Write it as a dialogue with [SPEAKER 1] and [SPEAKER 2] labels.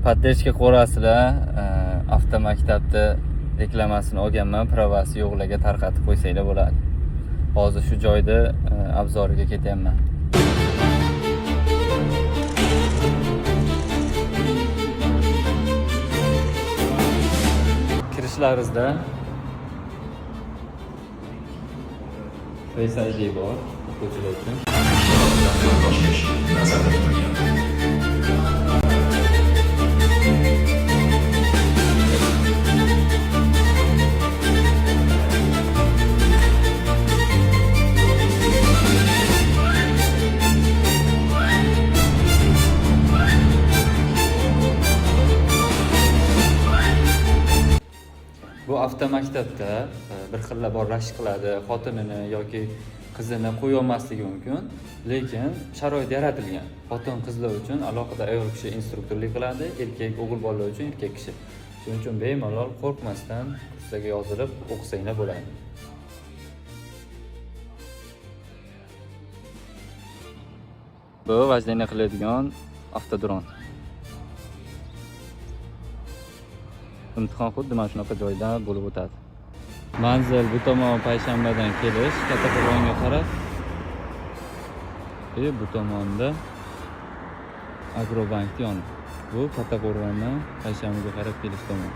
[SPEAKER 1] Поддержка ko'rasizlar, avtomaktabda reklamasini olganman, pravasi yo'qlarga tarqatib qo'ysanglar bo'ladi. Hozir shu joyda обзор iga ketyapman. Kirishlaringizda Face ID bor o'quvchilar uchun.
[SPEAKER 2] Oshirish nazarda tutilgan.
[SPEAKER 1] Bu avtomaktabda bir xillar bor, rashk qiladi, xotinini yoki qizini qo'yolmasligi mumkin, lekin sharoit yaratilgan. Xotin qizlar uchun alohida ayol kishi instruktorlik qiladi, erkak o'g'il bolalar uchun erkak kishi. Shuning uchun bemalol qo'rqmasdan kurslarga yozilib o'qisanglar bo'ladi. Bu вождение qiladigan avtodron. Imtihon xuddi mana shunaqa joyda bo'lib o'tadi. Manzil bu tomon payshanbadan kelish, Kattaqo'rg'onga qarab. E bu tomonda Agrobankni yoni. Bu Kattaqo'rg'ondan payshanbaga qarab kelish tomon.